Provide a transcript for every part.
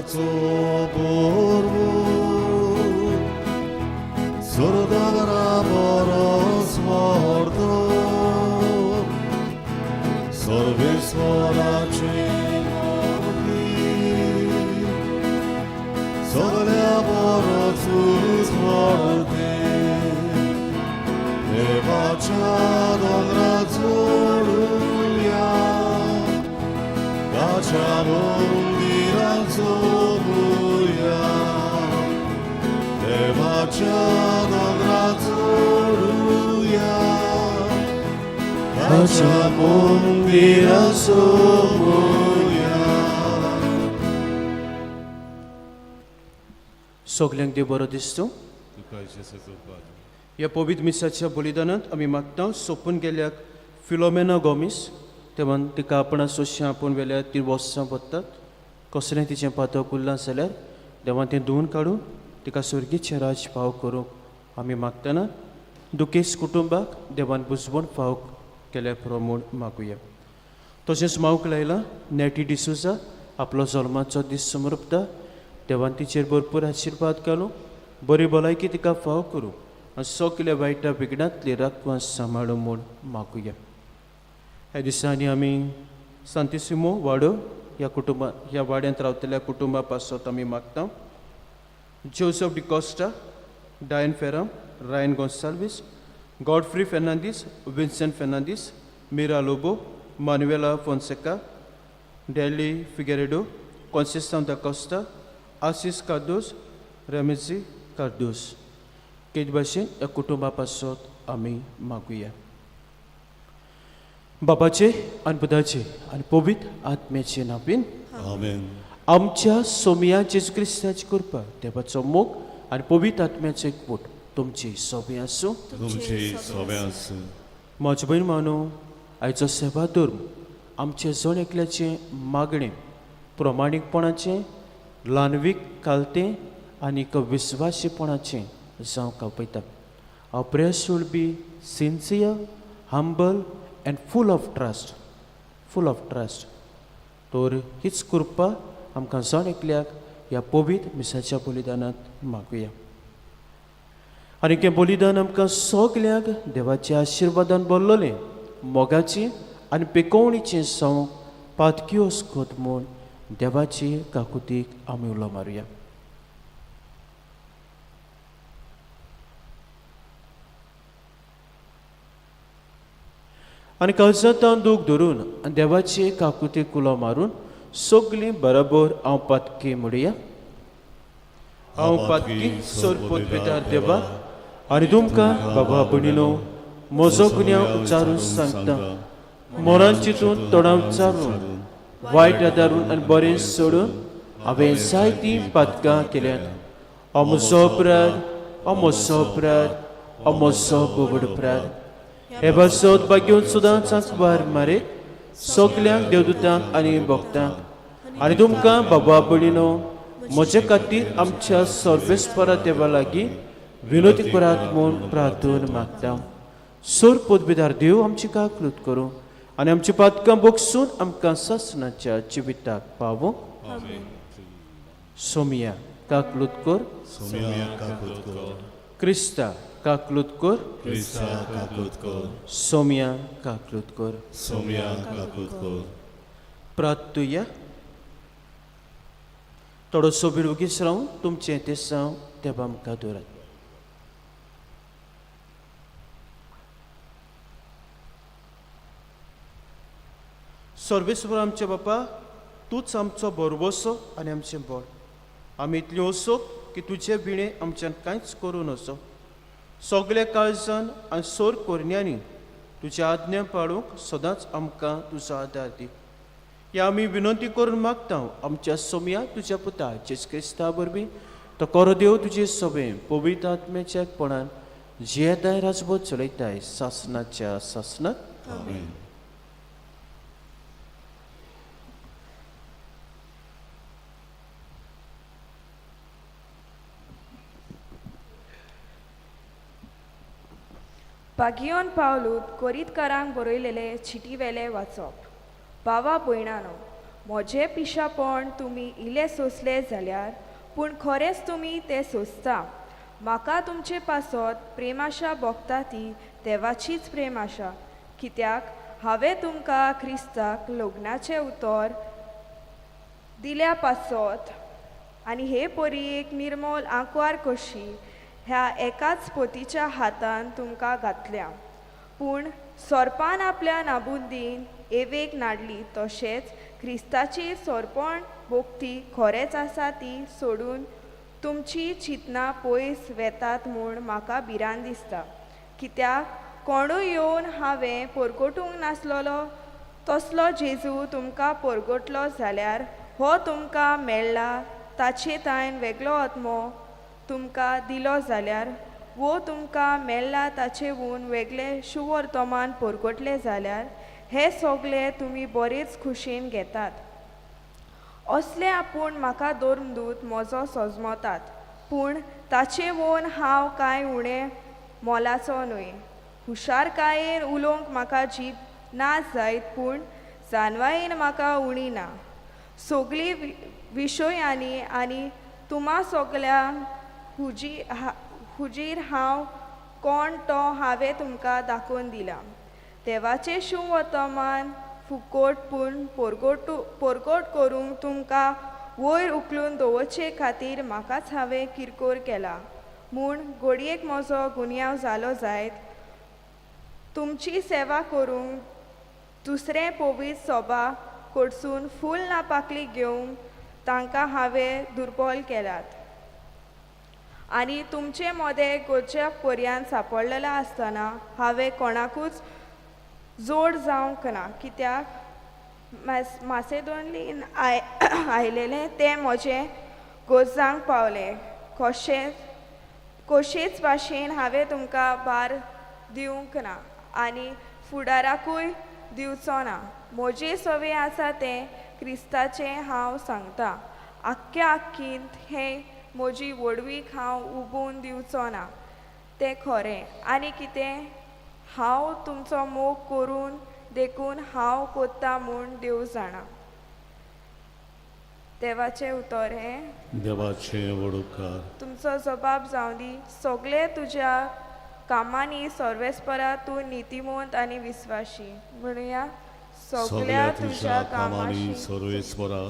दोंगराचो बोरवूत सोरदोंगरा बरोस व्हरतो सर्वेस्वराचे मंदीर सगळ्या बरोसूच व्हरते देवाच्या दोंगरा चोडुया ताच्या मंदिरात चोरुया देवाच्या दोंगरा चोडुया ताच्या मंदिरात चोरुया. सगल्यांक देव बरो दिसतो. ह्या पवित्र मिसाच्या बलिदानांत आमी मागता सोंपून गेल्याक फिलोमेना गोमीस तेव्हा तिका आपणा सोंशें आपोवन वेल्यार ती वर्सां वतात कसलें तिचें पातक उरलां जाल्यार देवान तें धुवून काडून तिका स्वर्गीचें राज फाव करूंक आमी मागतना दुखेस्त कुटुंबाक देवान बुजवण फाव केल्यार पुरो म्हूण मागुया. तशेंच मावक लायला नेटी डिसोजा आपलो जल्माचो दीस समर्पता देवान तिचेर भरपूर आशिर्वाद घालूं बरी भलायकी तिका फाव करूं आनी सगल्या वायटा विघ्नांतली राखवान सांबाळूं म्हूण मागुया. ह्या दिसांनी आमी सांतिसिमो वाडो ह्या कुटुंबा ह्या वाड्यांत रावतल्या कुटुंबा पासत आमी मागता Joseph D'Costa, Diane Ferram, Ryan Gonsalves, Godfrey Fernandes, Vincent Fernandes, Mira Lobo, Manuela Fonseca, Delhi Figueiredo, Conceição da Costa, Assis Cardoz, Remezi Cardoz. तेच भाशेन ह्या कुटुंबा पासत आमी मागुया. बाबाचे आनी पुताचे आनी पवित्र आत्म्याचे नांवान आमेन. आमच्या सोमया जेजू क्रिस्ताची कृपा, देवाचो मोग आनी पवित्र आत्म्याचो एकवट तुमची सोबी आसूं. तुमची सोबे आसूं. म्हजे भयण मानू, आयचो सेवा धर्म आमचे जण एकल्याचें मागणें प्रमाणीकपणाचें ल्हानवीक कालतें आनी विस्वासीपणाचें जावंक आपयता. Our prayer should be sincere, humble and full of trust, full of trust. तर हीच कृपा आमकां जण एकल्याक ह्या पवित्र मिसाच्या बलिदानांत मागुया. आनी हें बलिदान आमकां सगल्यांक देवाच्या आशिर्वादान भरलेलें मोगाचें आनी पेकोवणीचें जावंक पातक्योस कोत म्हूण देवाचे काकुतीक आमी उलो मारुया. आनी काळजांत दूख धरून आनी देवाचे काकुतीक उलो मारून सगलीं बरोबर हांव पातकी म्हणुया. हांव पातकी सोरपोत देवा आनी तुमकां बाबा भयणीनो म्हजो गुन्यांव उच्चारून सांगता. मोरान चिंतून तोंडान उच्चारून वायट आदारून आनी बरें सोडून हांवें जायतीं पातकां केल्यात. हो म्हजो अपराध, हो म्हजो अपराध, हो म्हजो बोबड अपराध. हे पासत भाग्योन सुदां चांकवार मारे सगल्यांक देवदूतांक आनी भक्तांक आनी तुमकां बाबा भयणीनो म्हजे खातीर आमच्या सर्वेस्परा देवा लागीं विनोदी करात म्हूण प्रार्थना मागता. सोर पदवीदार देव आमची काकलूत करूं आनी आमची पातकां बोगसून आमकां सासणाच्या जिविताक पावोवंक. सोमिया काकलूत कर. सोम्या काकूत कर. क्रिस्ता काकलूत कर. क्रिस्ता काकूत कर. सोमिया काकलूत कर. सोम्या काकूत कर. प्रार्थुया. थोडोसो वेळ वगीच रावन तुमचें तेसांव देवा मुखार दवरात. सर्वेस्वर आमचे बापा, तूंच आमचो भरवसो आनी आमचें बळ. आमी इतली असो की तुजे विणें आमच्यान कांयच करूं नजो. सगल्या काळजान आनी सोर कोरण्यांनी तुज्या आज्ञा पाळूंक सदांच आमकां तुजो आदार दी. ह्या आमी विनंती करून मागता आमच्या सोमया तुज्या पुता जेजू क्रिस्ता वरवीं. तो कोरो देव तुजे सोबे पवित्र आत्म्याच्या एकपणान जियेताय राजबोध चलयताय सासनाच्या सासनात. आमेन. बागियोन पावलूत कोरीतकारांक बरयलेले चिटीवेले वाचप. भावा भयणानो, म्हजें पिशापण तुमी इल्लें सोंसलें जाल्यार पूण खरेंच तुमी तें सोंसता. म्हाका तुमचे पासत प्रेमाशा भोगता ती देवाचीच प्रेमाशा, कित्याक हांवें तुमकां क्रिस्ताक लग्नाचें उतर दिल्या पासत आनी हे परी एक निर्मोल आंकवार कशी ह्या एकाच पोतीच्या हातान तुमकां घातल्या. पूण सोरपान आपल्या नाबुद्दीन एवेक नाडली, तशेंच क्रिस्ताची सोरपण भोगती खरेंच आसा ती सोडून तुमची चिंतनां पयस वेतात म्हूण म्हाका भिरांत दिसता. कित्याक कोणूय येवन हांवें परगटूंक नासलेलो तसलो जेजू तुमकां परगटलो जाल्यार हो तुमकां मेळ्ळा ताचे तायन वेगळो आत्मो तुमकां दिलो जाल्यार वो तुमकां मेळ्ळा ताचेहून वेगळे शुवर्तमान परगटले जाल्यार हे सगळे तुमी बरेच खुशयेन घेतात. असले आपूण म्हाका धर्मदूत म्हजो सजमतात, पूण ताचे वोन हांव कांय उणें मोलाचो न्हय. हुशारकायेन उलोवंक म्हाका जीब ना जायत, पूण जानवायेन म्हाका उणी ना. सगळीं विशयांनी आनी तुमा सगळ्यांक हुजीर हांव कोण तो हांवें तुमकां दाखोवन दिला. देवाचें शुवर्तमान फुकोट पूण परगट करूंक तुमकां वयर उखलून दवरचे खातीर म्हाकाच हांवें किरकोर केला म्हूण घडयेक म्हजो गुन्यांव जालो जायत. तुमची सेवा करूंक दुसरें पवित्र सोबा कडसून फूल ना पाकली घेवंक तांकां हांवें दुर्बल केल्यात आनी तुमचे मदें गरजे पर्यान सांपडलेलें आसतना हांवें कोणाकूच जोड जावंक ना, कित्याक मासेदोनलीन आयलेलें तें म्हजें गरजांक पावलें. कशेच भाशेन हांवें तुमकां भार दिवंक ना आनी फुडाराकूय दिवचो ना. म्हजे सवे आसा तें क्रिस्ताचें हांव सांगता. आख्ख्या आख्खींत हें म्हजी व्हडवीक हांव उबोवन दिवचो ना, तें खरें. आनी कितें हांव तुमचो मोग करून देखून हांव कोत्ता म्हूण देव जाणा. देवाचें उतर हें. देवाचें व्हड उपकार. तुमचो जबाब जावं दी सगळे तुज्या कामांनी सर्वेस्परा तूं नितीमंत आनी विस्वाशी. म्हणुया, सगळ्या तुज्या कामांनी सर्वेस्परा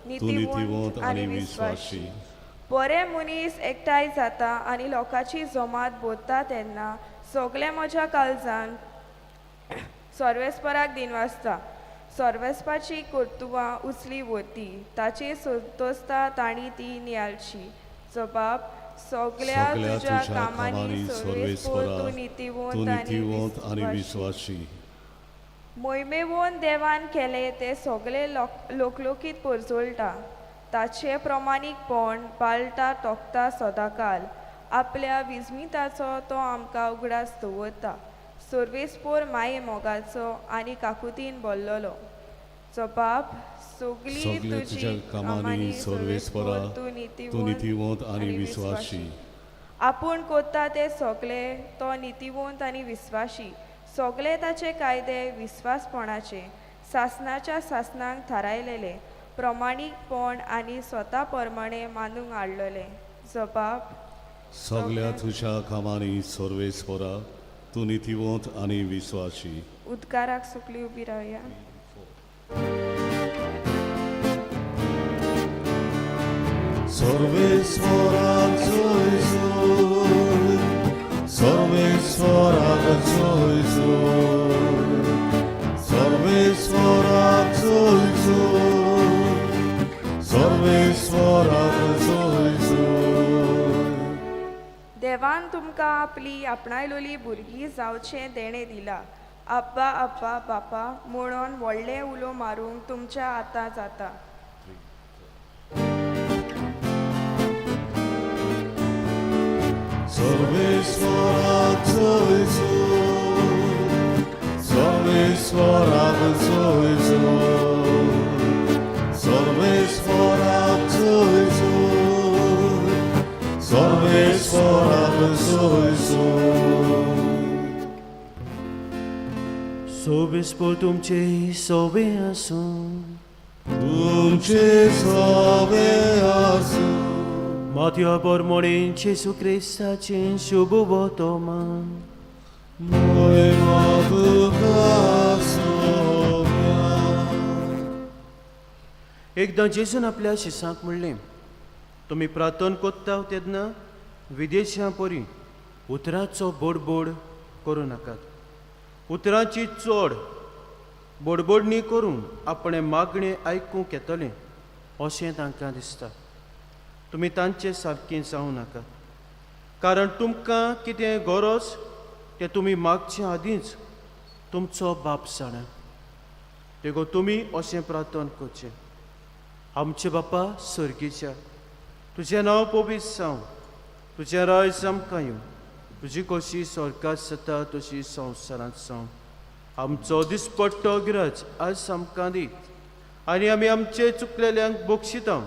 तूं नितीवंत आनी विस्वाशी. बरे मनीस एकठांय जाता आनी लोकांची जमात बोधता तेन्ना सगळे म्हज्या काळजान सर्वेस्पराक दिनवासता. सर्वेस्पाची कर्तुबां उचली वती, ताची संतोषता तांणी ती नियाळची. जबाब, सगळ्या तुज्या कामांनी सर्वेस्पर तूं नितीवंत आनी विस्वाशी. मोहिमेवन देवान केलें तें सगळे लोकलोकीत परजळटा. ताचें प्रमाणीकपण पाळटा तोखता सदांकाल. आपल्या विस्मिताचो तो आमकां उगडास दवरता. सर्वेस्पोर माये मोगाचो आनी काकुतीन भरलेलो. जबाब, सगळीं तुज्या कामांनी सर्वेस्परा तूं तूं नितीवंत आनी विस्वाशी. आपूण कोत्ता तें सगळें तो नितीवंत आनी विस्वाशी. सगळे ताचे कायदे विस्वासपणाचे सासनाच्या सासनाक थारायलेले प्रमाणीकपण आनी स्वता प्रमाणे मानूंक हाडलेले. जबाब, सगळ्या तुज्या कामांनी सर्वेस्परा तूं नितीवंत आनी विस्वाशी. उदकाराक सुकली उबी रावया. सर्वेस्पराक जय जय, सर्वेस्पराक जय जय, सर्वेस्पराक जय जय, सर्वेस्पराक जय जय. देवान तुमकां आपली आपणायलोली भुरगीं जावचें देणें दिलां. आब्बा आब्बा बापा म्हणून व्हडलें उलो मारूंक तुमच्या आतां जाता. सर्वेस्पराक जय जय, सर्वेस्पराक जय जय, सर्वेस्पराक जय जय, सर्वेस्पराक जय जय. सोबेस्पोर तुमचे सोबे आसूं. तुमचे सवे आसूं. मातया बरमणेन जेजू क्रिस्ताचें शुभ वर्तमान. मोयमा तुका सोम्या. एकदां जेजून आपल्या शिसांक म्हणलें, तुमी प्रार्थन कोत्ता तेन्ना विदेशां परी उतराचो बोडबोड करूं नाकात. उतरांची चड बोडबोडणी करून आपणें मागणें आयकूंक येतलें अशें तांकां दिसता. तुमी तांचे सारकें जावं नाकात, कारण तुमकां कितें गरज तें तुमी मागचे आदींच तुमचो बाप जाणा. देखून तुमी अशें प्रार्थन करचें: आमचे बापा सर्गीच्या, तुजें नांव पवित्र जावं, तुजें राज आमकां येवं, तुजी कशी स्वर्गात जाता तशी संवसारांत जावं. आमचो दिसपट्टो गिराज आज आमकां दी, आनी आमी आमचे चुकलेल्यांक बक्षिता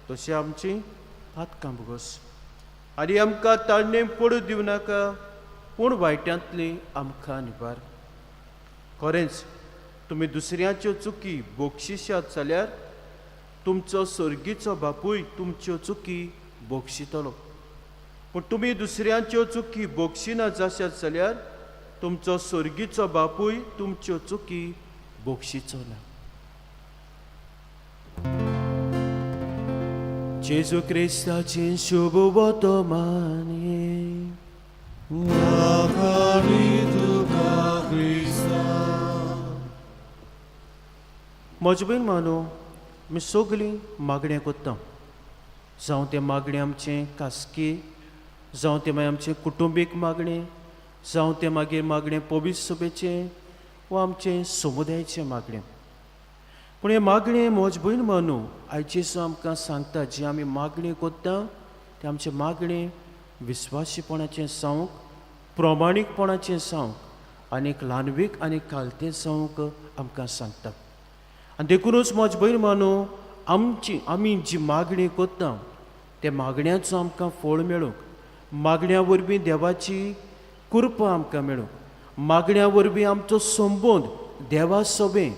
तशें आमची पातकां भोगस, आनी आमकां ताळणे पडूं दिवं नाका, पूण वायटांतली आमकां निवार. खरेंच तुमी दुसऱ्यांच्यो चुकी बक्षिशात जाल्यार तुमचो सर्गीचो बापूय तुमच्यो चुकी बक्षितलो. पूण तुमी दुसऱ्यांच्यो चुकी बक्षिना जाशात जाल्यार तुमचो सर्गीचो बापूय तुमच्यो चुकी बक्षिचो ना. जेजू क्रिस्ताचें शुभ वर्तमान. वाखाणी तुका क्रिस्ता. म्हजे भयण मानो, आमी सगळीं मागणें करता, जावं तें मागणें आमचें खासगी, जावं तें मागीर आमचें कुटुंबीक मागणें, जावं तें मागीर मागणें पवित्र सभेचें वा आमचें समुदायाचें मागणें. पूण हें मागणें म्हज भयण मानू, आयज जेजू आमकां सांगता, जें आमी मागणें करता तें आमचें मागणें विस्वासीपणाचें जावंक, प्रमाणीकपणाचें जावंक आनी एक ल्हानवीक आनी खालतें जावंक आमकां सांगता. आनी देखुनूच म्हज भयण मानू, आमची आमी जी मागणी करता त्या मागण्याचो आमकां फळ मेळूंक, मागण्या वरवीं देवाची कृपा आमकां मेळूंक, मागण्या वरवीं आमचो संबंद देवा सोबें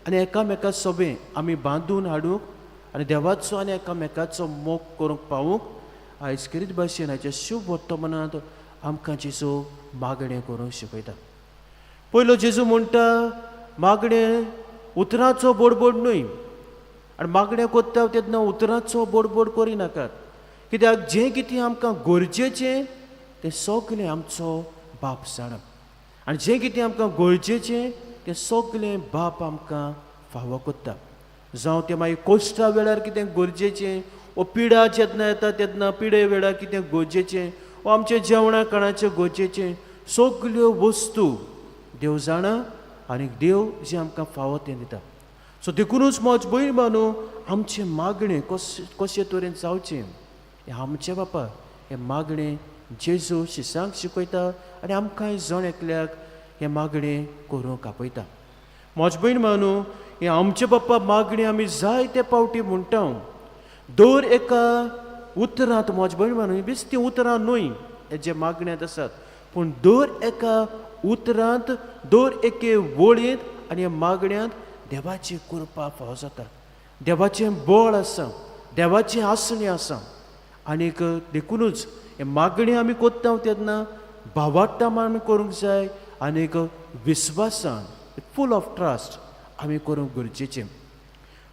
आनी एकामेका सोबें आमी बांदून हाडूंक आनी देवाचो आनी एकामेकाचो मोग करूंक पावूंक, आयज खेरीत भाशेन हाच्या शुभ वर्तमानांत आमकां जेजू मागणें करूंक शिकयता. पयलो जेजू म्हणटा, मागणें उतराचो बोडबोड न्हय, आनी मागणें करता तेन्ना उतराचो बोडबोड करिनाकात, कित्याक जें कितें आमकां गरजेचें तें सगळें आमचो बाप जाणा, आनी जें कितें आमकां गरजेचें तें सगळें बाप आमकां फावो करता. जावं तें मागीर कोश्टा वेळार कितें गरजेचें, वो पिडा जेन्ना येता तेन्ना पिडे वेळार कितें गरजेचें, वो आमचें जेवणा खाणाचें गरजेचें, सगल्यो वस्तू देव जाणा आनी देव जें आमकां फावो तें दिता. सो देखुनूच म्हज भयण बानू, आमचें मागणें कशे तरेन जावचें हें आमचें बापा हें मागणें जेजू शिसांक शिकयता आनी आमकांय जण एकल्याक हें मागणें करूंक आपयता. म्हज भयण बानू, हें आमचें बाप्पा मागणें आमी जायते पावटी म्हणटा, दर एका उतरांत. म्हज भयण बानू, बेश्टीं उतरां न्हय हे जे मागण्यांत आसात, पूण दर एका उतरांत, दर एके वळींत आनी ह्या मागण्यांत देवाची कृपा फावो जाता, देवाचें बळ आसा, देवाचें आसणें आसा. आनीक देखुनूच हें मागणें आमी करता तेन्ना भावार्थान आमी करूंक जाय आनीक विस्वासान, फूल ऑफ ट्रस्ट आमी करूंक गरजेचें.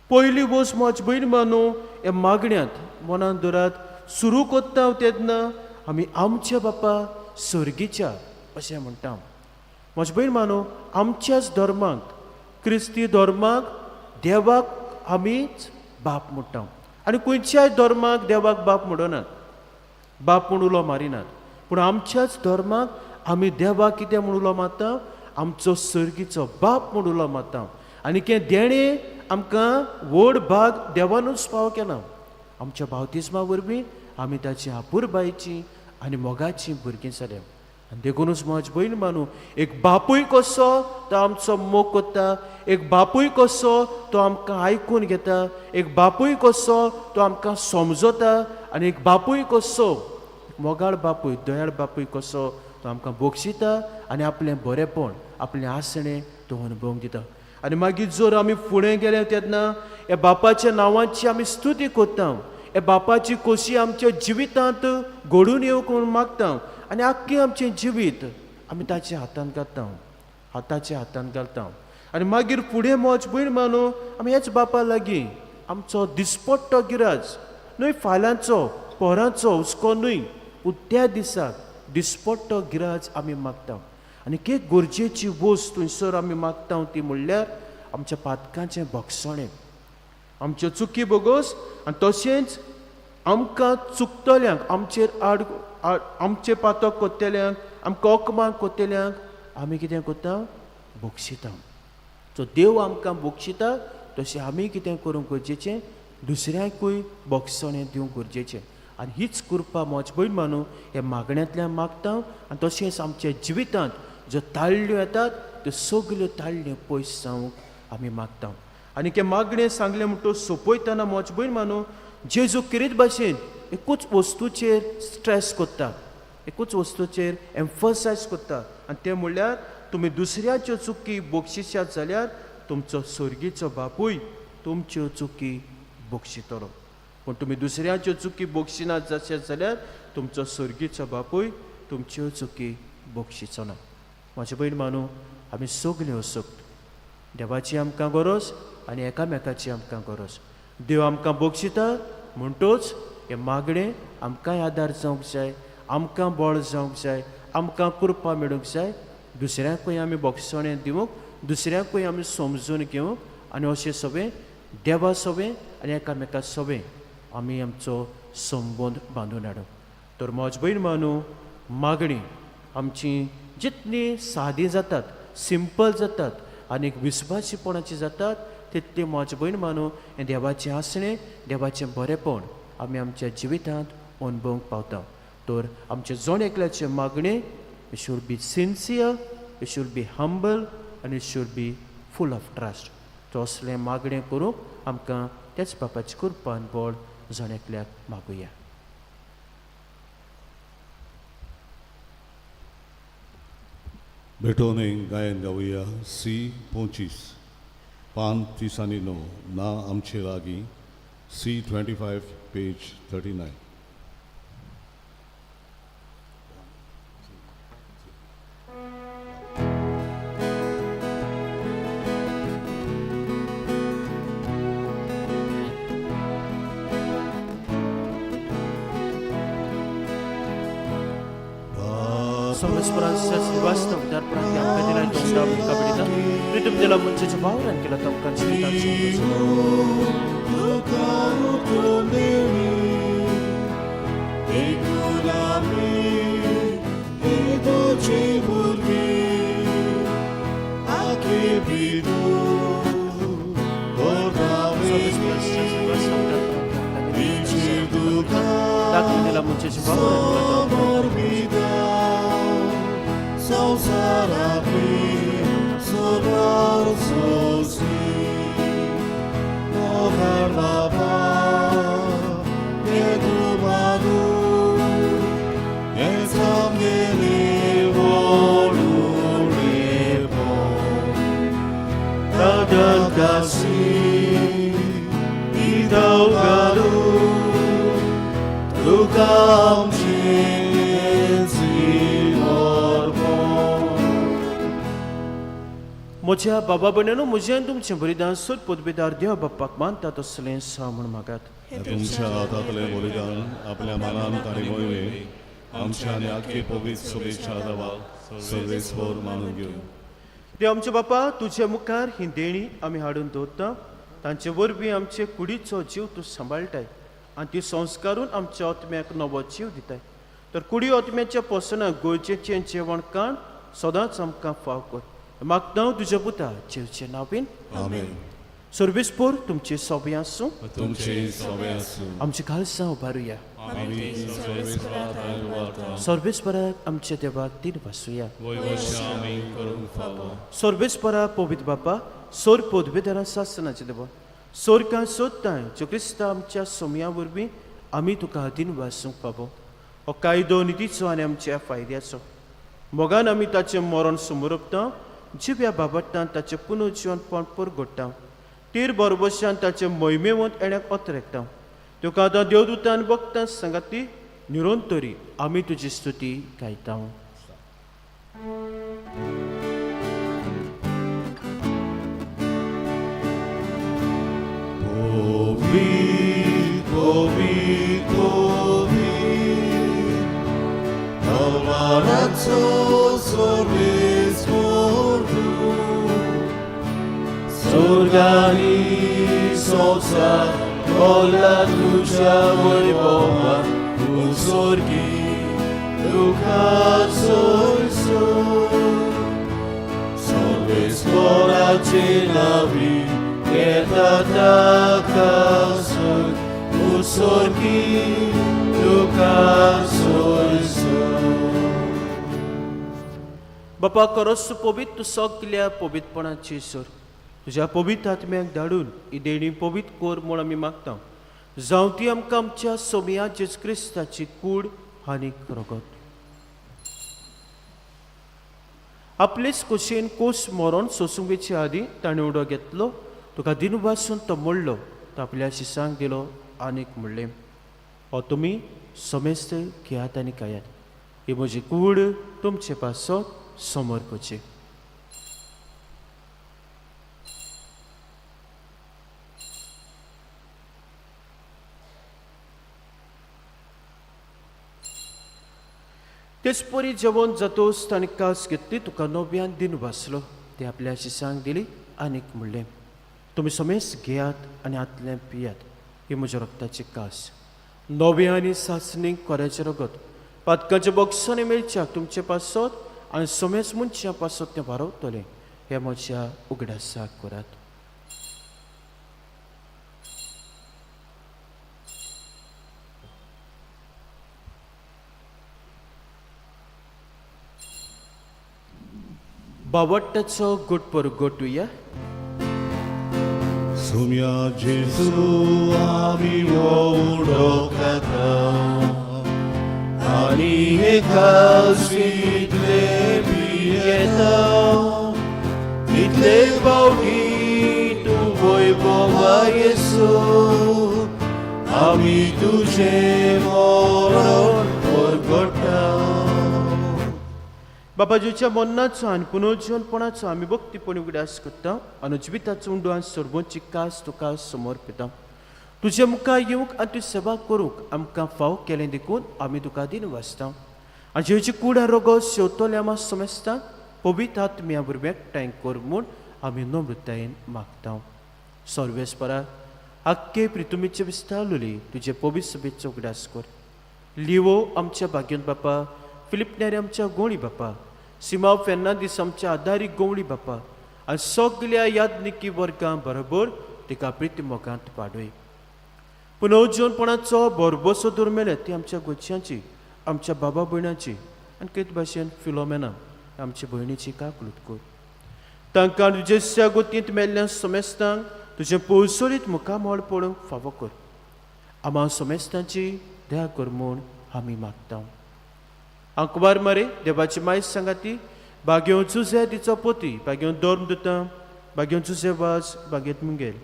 पयली वस्त म्हज भयण बानू, ह्या मागण्यांत मनान दवरात, सुरू करता तेन्ना आमी आमच्या बापा सर्गीच्या अशें म्हणटा. म्हज भयण बानू, आमच्याच धर्माक, क्रिस्ती धर्माक देवाक आमीच बाप म्हणटा, आनी खंयच्याय धर्माक देवाक बाप म्हणनात, बाप म्हूण उलो मारिनात. पूण आमच्याच धर्माक आमी देवाक कितें म्हूण उलो मारता? आमचो सर्गीचो बाप म्हूण उलो मारता. आनी तें देणें आमकां व्हड भाग देवानूच फावो केला. आमच्या बावतिज्मा वरवीं आमी ताची आपुरबायेची आनी मोगाची भुरगीं जाल्या. आनी देखुनूच म्हज भयण बानू, एक बापूय कसो तो आमचो मोग करता, एक बापूय कसो तो आमकां आयकून घेता, एक बापूय कसो तो आमकां समजता, आनी एक बापूय कसो, मोगाळ बापूय, दयाळ बापूय कसो तो आमकां बक्षिता आनी आपलें बरेंपण, आपलें आसणें तो अनुभवूंक दिता. आनी मागीर जर आमी फुडें गेले तेन्ना ह्या बापाच्या नांवाची आमी स्तुती करता, ह्या बापाची खोशी आमच्या जिवितांत घडून येवंक म्हूण मागता आनी आख्खें आमचें जिवीत आमी ताच्या हातांत घालता, हाताच्या हातांत घालता. आनी मागीर फुडें मोज भयण मानू आमी ह्याच बापा लागीं आमचो दिसपट्टो गिराज न्हय, फाल्यांचो पोरांचो हुस्को न्हय, पूण त्या दिसाक दिसपट्टो गिराज आमी मागता. आनी एक गरजेची वस्त थंयसर आमी मागता ती म्हणल्यार आमच्या पातकांचें भोगसणें, आमच्यो चुकी बोगोस आनी तशेंच आमकां चुकतल्यांक, आमचेर आड आमचे पातक कोत्तेल्यांक, आमकां अकमान कोत्तेल्यांक आमी कितें करता, बक्षिता. सो देव आमकां बक्षिता तशें आमी कितें करूंक गरजेचें, दुसऱ्यांकूय बक्षणें दिवंक गरजेचें. आनी हीच कृपा म्हज भयण मानू ह्या मागण्यांतल्यान मागता आनी तशेंच आमच्या जिवितांत ज्यो ताळ्यो येतात त्यो सगल्यो ताळ्यो पयस जावंक आमी मागता. आनी तें मागणें सांगलें म्हणटकच सोंपयतना म्हज भयण मानू जेजू क्रिस्त भाशेन एकूच वस्तूचेर स्ट्रेस करता, एकूच वस्तूचेर एम्फसायज करता आनी तें म्हणल्यार तुमी दुसऱ्याच्यो चुकी बक्षिशात जाल्यार तुमचो सर्गीचो बापूय तुमच्यो चुकी बक्षितलो, पूण तुमी दुसऱ्याच्यो चुकी बक्षिनात जाशात जाल्यार तुमचो सर्गीचो बापूय तुमच्यो चुकी बक्षिचो ना. म्हाजे भयण मानू आमी सगल्यो सोक्त देवाची आमकां गरज आनी एकामेकाची आमकां गरज. देव आमकां बक्षिता म्हणटोच हें मागणें आमकांय आदार जावंक जाय, आमकां बळ जावंक जाय, आमकां कृपा मेळूंक जाय, दुसऱ्यांकूय आमी बक्षणें दिवंक, दुसऱ्यांकूय आमी समजून घेवंक आनी अशें सगळें देवा सवें आनी एकामेका सवें आमी आमचो संबंद बांदून हाडूंक. तर म्हज भयण मानू मागणी आमची जितली सादी जातात, सिंपल जातात आनी विस्वासीपणाची जातात तितली म्हज भयण मानू हें देवाचें आसणें, देवाचें बरेंपण आमी आमच्या जिवितांत अणभवूंक पावता. तर आमचें जण एकल्याचें मागणें it should be sincere, it should be humble आनी it should be full of trust. तसलें मागणें करूंक आमकां त्याच बापाची कृपान बळ जण एकल्याक मागुया. भेटवणे गायन गावया सी 25 पान 39 ना आमचे लागीं सी 25 पेज 39. परमेश्वराच्या श्रीवास्तव दर्पणांत आमकां दिला दोंगरा आमकां भेटयता प्रितम दिला मनशाच्या वावरान केला तुमकां जिवितांत. परमेश्वराच्या श्रीवास्तव दर्पणांत आमकां दिला दाखवून दिला मनशाच्या वावरान केला तुमकां. म्हज्या बाबा भयणांनो, म्हजें आनी तुमचें बलिदान सोद पदवेदार देव बाप्पाक मानता तसलें सा म्हूण मागात. तुमच्या हातांतलें बलिदान आपल्या मनान ताणी वयले आमच्या आनी आख्खे पवित्र सभेच्या देवाक सर्वेस्वर मानून घेवन. देव आमच्या बापा, तुज्या मुखार ही देणी आमी हाडून दवरता, तांचे वरवीं आमचे कुडीचो जीव तूं सांबाळटाय आनी ती संस्कारून आमच्या आत्म्याक नवो जीव दिताय. तर कुडी आत्म्याच्या पोसणाक गरजेचें जेवण काण सदांच आमकां फाव कर. मागता हांव तुज्या पुता जेवचे नांवीन. आमेन. सर्वेस्पोर तुमचे सोबें आसूं. तुमचे सवे आसूं. आमचे काळजां उबारुया. आमी सर्वेस्वरा थंय उबारता. सर्वेस्पराक आमच्या देवाक दिन वासुया. वयवश्य आमी करूंक फावो. सर्वेस्परा पवित्र बापा, सोर पदवेदारा सासनाचे देवा, सोरकां सोदताय ज्यो क्रिस्ता आमच्या सोमया वरवीं आमी तुका दिन वासूंक फावो. हो कायदो नितीचो आनी आमच्या फायद्याचो. मोगान आमी ताचें मरण समोरपता जिव्या बाबट्टान ताचें पुनर्जिवनपण परगट्टा तीर बरोबरशान ताचें मोहिमेवंत येण्याक अत्रेकता तुका आतां देवदूतान भक्तां सांगाती निरंतरी आमी तुजी स्तुती गायता. स्वर्गानी संवसार भरला तुज्या वैभवान तूं स्वर्गी तुका सोयसो सर्वेस्पराचे नावी येता ताका सोय तूं स्वर्गी तुका सोयसो. बापा खरोच तूं पवित्र, तूं सगल्या पवित्रपणाची सर तुज्या पवित्र आत्म्याक धाडून ही देणी पवित्र कर म्हूण आमी मागता. जावं ती आमकां आमच्या सोमया जेजू क्रिस्ताची कूड आनी रगत. आपलेच कुशीन कोस मरोन सोसूंक वचचे आदीं ताणें उडो घेतलो, तुका दिनवासून तो मोडलो, तो आपल्या शिसांक दिलो आनीक म्हणलें, हो तुमी समेस्त घेयात आनी खायात, ही म्हजी कूड तुमचे पासत समर्पची. तेच परी जेवण जातोच ताणें कास घेतली, तुका नव्यान दिन वाचलो, ते आपल्या शिसांक दिली आनीक म्हणलें, तुमी समेस्त घेयात आनी हातलें पियात, ही म्हज्या रक्ताची कास, नव्या आनी सासणीक कोऱ्याचें रगत, पातकाच्या बॉक्सांनी मेळच्याक तुमचे पासत आनी समेस्त मनशां पासत तें वारवतलें, हें म्हज्या उगडासाक करात. बावट्टाचो गुट परगटुया. सुम्या जेजू आमी उडो खाता आनी एकाशीतले पियेता तितले पावटी तूं वैभवा येसो आमी तुजें मरण परगटा. बाबाजीच्या मरणाचो आनी पुनर्जीवनपणाचो आमी भक्तीपणी उगडास करता आनी जिविताचो उंडो आनी सर्वोच्च कास तुका समर्पिता. तुजे मुखार येवंक आनी तुजी सेवा करूंक आमकां फाव केलें देखून आमी तुका दिन वाचता आनी जेवची कूड आनी रोगो शेवतले आमा समजता पवित्र आत्म्या भुरग्याक एकठांय कर म्हूण आमी नम्रतायेन मागता. सर्वेस्परा आख्खे प्रितुमीचे विस्तारलोली तुजे पवित्र सभेचो उगडास कर. लिवो आमच्या भाग्योन बापा, फिलिप नेरी आमच्या गोंवळी बापा, सिमाव फेर्नांदीस आमच्या आदारी गोंवळी बापा आनी सगल्या यादनिकी वर्गां बरोबर तिका प्रिती मोगांत पाडय. पुनर्जीवनपणाचो भरभोसो दुर्मेले ती आमच्या गोच्याची, आमच्या बाबा भयणाची आनी केत भाशेन फिलोमेना आमच्या भयणीची काकलूत कर. तांकां तुजेच्या गोतींत मेल्ल्या समेस्तांक तुजें पयसोरीत मुखामळ पळोवंक फावो कर. आमा समेस्तांची दया कर म्हूण आमी मागता. आंकवार मरे देवाची मायज सांगाती बागेवन जुजे तिचो पोती, बागेवन धर्म दिता, बागेवन जुजे वाज, बागेत मुंगेल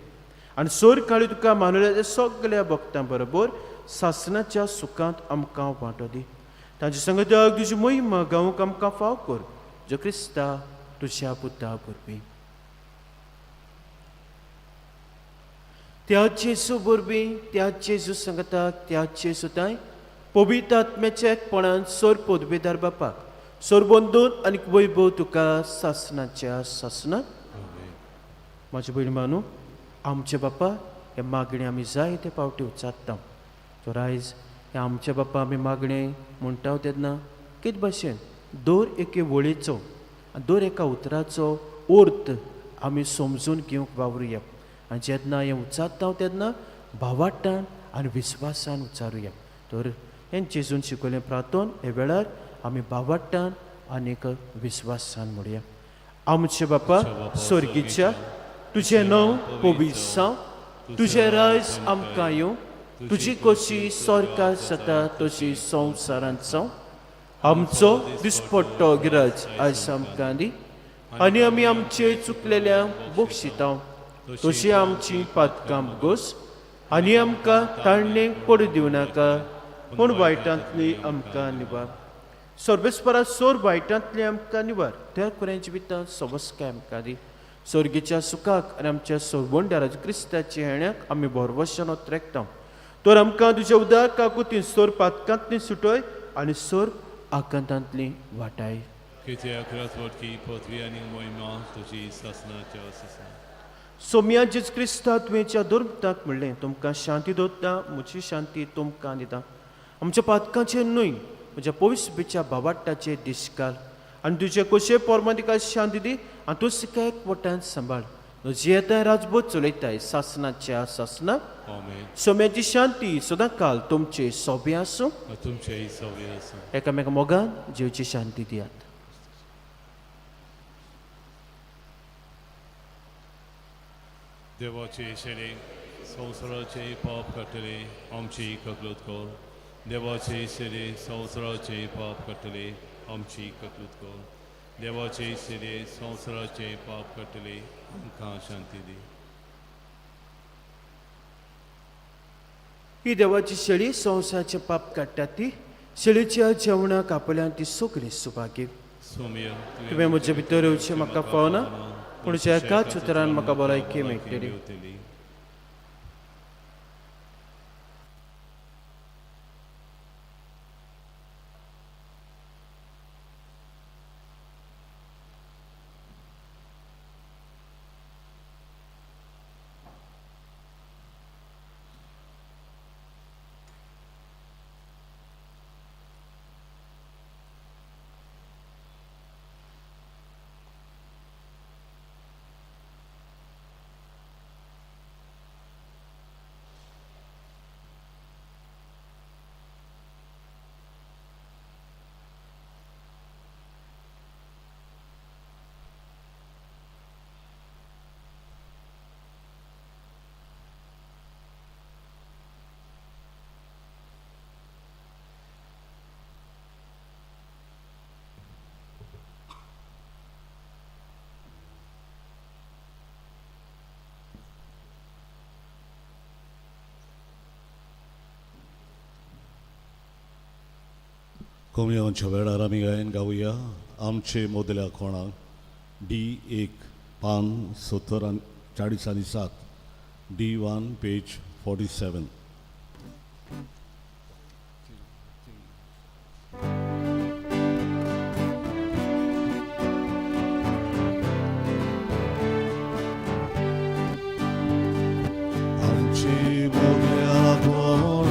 आनी सोर काळी तुका मानुल्या सगल्या भक्तां बरोबर सासणाच्या सुखांत आमकां वांटो दी. तांचे संगताक तुजी महिमा गावंक आमकां फाव कर, जो क्रिस्ता तुज्या पुता वरवीं. त्या जेजू वरवीं, त्या जेजू सांगताक, त्या जेजू तांय पवित्र आत्म्याच्या एकपणान सोर पदवेदार बापाक सोर बंदून आनी वैभव तुका सासणाच्या सासणात. म्हाजे भयणी मानू, आमचे बापा हे मागणें आमी जाय ते पावटी उच्चारता. तर आयज हे आमचे बापा आमी मागणें म्हणटा तेन्ना कितें भाशेन दर एके वळीचो आनी दर एका उतराचो अर्थ आमी समजून घेवंक वावरुया आनी जेन्ना हें उच्चारता तेन्ना भावाट्टान आनी विस्वासान उच्चारुया. तर हें जेजून शिकयलें प्रार्थन हे वेळार आमी भावाट्टान आनीक विस्वासान म्हणया. आमचे बापा स्वर्गीच्या, तुजें नांव पवित्र जावं, तुजें राज आमकां येवं, तुजी कशी सरकार जाता तशी संवसारांत जावं. आमचो दिसपट्टो गिराज आयज आमकां दी, आनी आमी आमचे चुकलेल्या बक्षितां तशी आमची पातकां गोस आनी आमकां ताळणेक पडू दिवं नाका पूण वायटांतली आमकां निवार. सर्वेस्परा सोर वायटांतली आमकां निवार, त्या कुऱ्यांची भितर सवस्काय आमकां दी. सोर्गीच्या सुखाक आनी आमच्या सोरवंड्या क्रिस्ताच्या हेण्याक आमी भरवशान ओत्रेकता. तर आमकां तुज्या उदार काकुतीन सोर पातकांतली सुटय आनी सोर आकांतांतली वाटाय. कित्याक राजवटकी पदवी आनी मोहिमा तुजी सासणाच्या सासणा. सोम्या जेज क्रिस्ता तुवेंच्या दुर्मताक म्हणलें, तुमकां शांती दवरता, म्हजी शांती तुमकां दिता. आमच्या पातकांचेर न्हय म्हज्या पवित्र भावाट्टाचे दिसकाल आनी तुजे कशे पोरमा तिका शांती दी आनी तूं तिका एक वटान सांबाळ. जियेताय राजबोध चलयताय सासणाच्या सासणाक. आमेन. सोम्याची शांती सदां काल तुमचे सोबे आसूं तुमचेय सवे आसूं. एकामेका मोगान जिवची शांती दियात. देवाचे शेणे संवसाराचे पाप काडटले आमची ककलूत कर. देवाचे शेणे संवसाराचे पाप काडटले आमची ककलूत कर. देवाचे शेणे संवसाराचे पाप काडटले आमकां शांती दी. ही देवाची शेळी संवसाराचें पाप काडटा ती शेळीच्या जेवणाक आपल्यान ती सगळी सुभागी. सोम्या तुवें म्हजे भितर येवचें म्हाका फावना, पूण तुज्या एकाच उतरान म्हाका भलायकी मेळटली. कोमयांच्या वेळार आमी गायन गावया आमचे मोदल्या कोणाक डी 1 पान 70 आनी 40 आनी 7, D1 page 47. आमचे मोदल्या कोणाक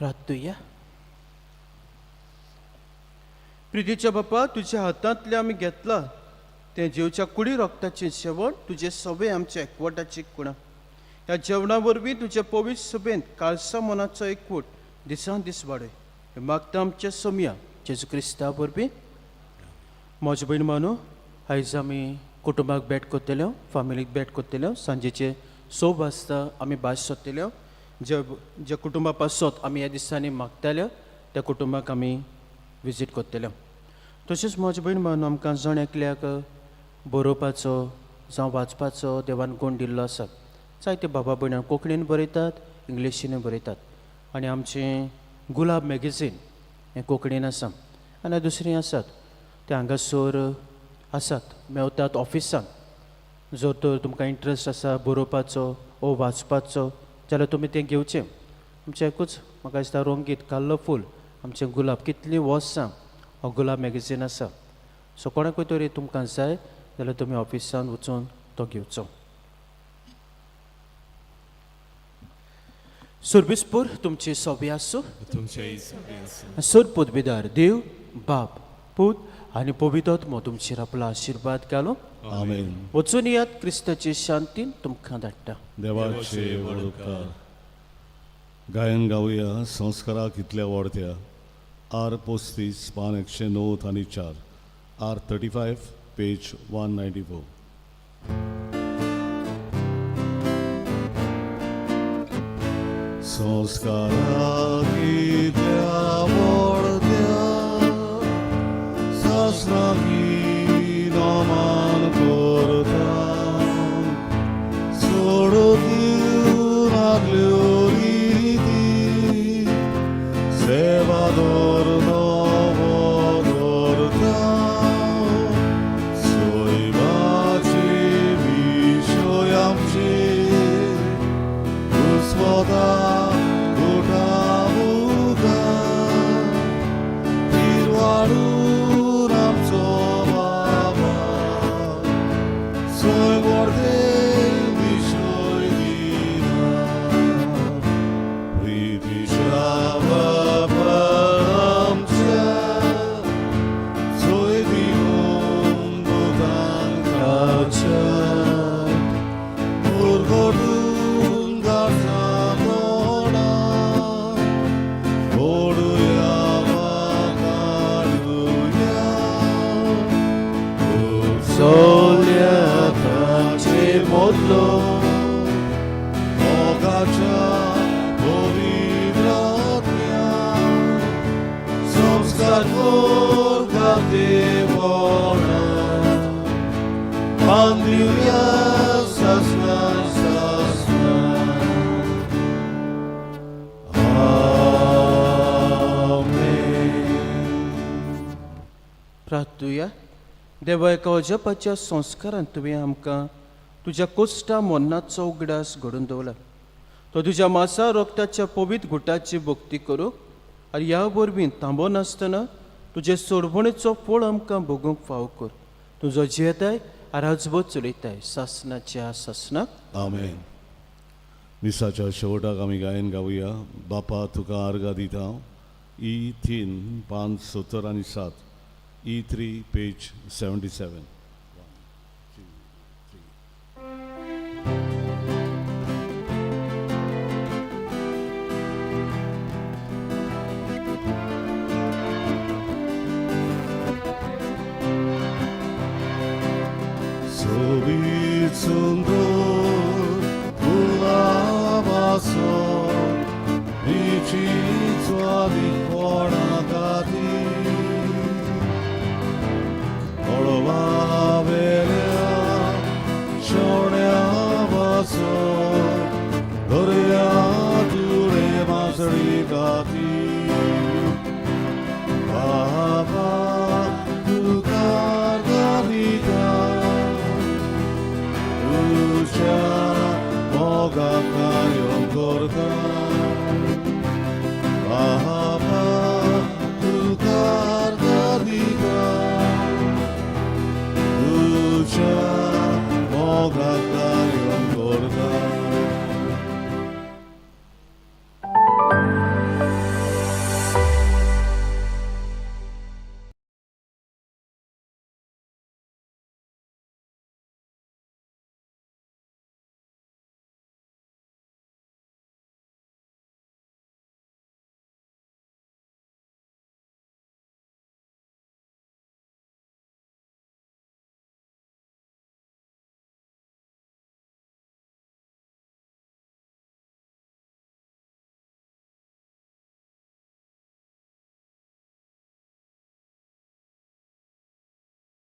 प्रार्थुया. प्रितीच्या बापा, तुज्या हातांतलें आमी घेतलां तें जेवच्या कुडी रोगताचें जेवण तुजें सगळें आमच्या एकवटाची कुणां. ह्या जेवणा वरवीं तुज्या पवित्र सभेंत काळसा मनाचो एकवट दिसान दीस वाडय. हें मागता आमच्या सोमया जेजू क्रिस्ता वरवीं. म्हजे भयण मानू, आयज आमी कुटुंबाक भेट करतल्यो, फामिलीक भेट करतल्यो. सांजेचे 6 वाजता आमी भास सोदतल्यो. जे जे कुटुंबा पासत आमी ह्या दिसांनी मागताल्यो त्या कुटुंबाक आमी विजीट करतल्यो. तशेंच म्हजे भयण मानू, आमकां जण एकल्याक बरोवपाचो जावं वाचपाचो देवान गूण दिल्लो आसा. जायते बाबा भयणां कोंकणीन बरयतात, इंग्लिशीनूय बरयतात आनी आमचें गुलाब मॅगझीन हें कोंकणीन आसा आनी दुसरीं आसात ते हांगासर आसात, मेवतात ऑफिसान. जर तर तुमकां इंट्रस्ट आसा बरोवपाचो ओ वाचपाचो जाल्यार तुमी तें घेवचें. आमचें एकूच म्हाका दिसता रंगीत कलरफूल आमचें गुलाब कितलीं वर्सां हो गुलाब मॅगझीन आसा. सो कोणाकूय तरी तुमकां जाय जाल्यार तुमी ऑफिसान वचून तो घेवचो. सर्वीसपूर तुमची सोबी आसूं. तुमचेय सोबी आसूं. सर पदवीदार देव बाप पूत आनी पवित्र तुमचेर आपलो आशिर्वाद घालूं. आमेन. वचून यात, क्रिस्ताची शांतीन तुमकां धाडटा. देवाचे व्हड उपकार. गायन गावया संस्काराक इतल्या वाडत्या आर 35 पान 109 आनी 4, आर 35 पेज 194. संस्काराक इतल्या वाडत्या सासणाकी नमन करता, सोडून आगल्यो रिती सेवा धरून धरता, सैमाचे विशय आमचे घुस्पता गुटामुखार, पिरवाडून आमचो बाबा सैम वर्दे विशय दिना. प्रितीच्या बाबा आमच्या सोय दिवन दुदांकाच्या उरगोटून गासा तोंडा ओडुया काडुया सोल्या ताचे मोदलो मोगाच्या पवित्र आत्म्या संस्कार करता देवणा बांदिवया सासणा सासणा. आमेन. प्रार्थुया. देवा, एका अजपाच्या संस्कारान तुवें आमकां तुज्या कोश्टा मरणाचो उगडास घडोवन दवरला. तो तुज्या मासा रोगताच्या पवित्र गुटाची भक्ती करूंक आनी ह्या वरवीं थांबो नासतना तुजे सोडवणेचो फळ आमकां भोगूंक फावो कर. तुजो जियेताय आराजबो चलयताय सासनाच्या सासनाक. आमेन. मिसाच्या शेवटाक आमी गायन गावया बापा तुका आर्गां दिता हांव, ई 3 पान 70 आनी 7, ई 3 पेज 77. सोबीत सुंदर